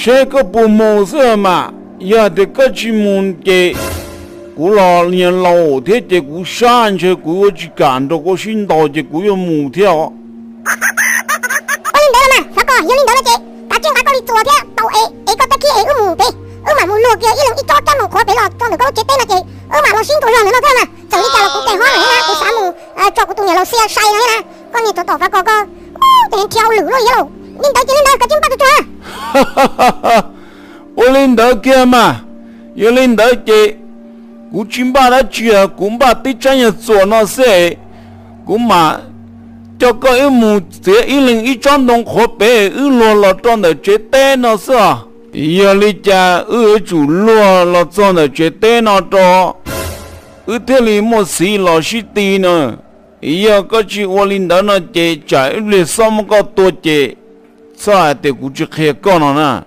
Saib koj puas mus xwb mas, yog tias koj tsis mus ces kuv los niag laus thiab ces kuv sab ntshe kuv yuav tsis kam nrog koj sib ntaus ces kuv yuav mus thiab os. Ua li ntawd los mas, xav koj yog li ntawd no ces kav tsij nqa koj li txuas thiab tau es, es koj tag kis es wb mus pem, wb mam mus luag kiag ib leeg ib tsob coj mus qhuav pem los txog ntawm koj lub tsev teb no ces wb mam los sib ntaus zog ntawm no thiab mas. Txawm li cas los kuv tes hob no thiab na, kuv xav mus tso kuv tus niam laus Xia sai no thiab na. Koj niag tsov tom Fav Kos ko, tes nrhiav lwm luaj yog lauj. Li ntawd ces li ntawd, kav tsij npaj tsuag tsuag. Ua li ntawd kiag mas, yog li ntawd ces kuv tsis npaj dab tsi, kuv npaj tib tsaib nyuag txuas no xwb es, kuv mam coj koj wb mus txiav ib leeg ib tsob ntoo qhuav pem wb luag los rau ntawm tsev teb no xwb os. Yog li cas wb yuav tsum luag los txog ntawm tsev teb no rau wb thiaj li muaj xiv los sib ti na. Yog koj tsis ua li ntawd no ces tsam ib pliag xob muab koj tua ces txhob hais tias kuv tsis qhia koj no na.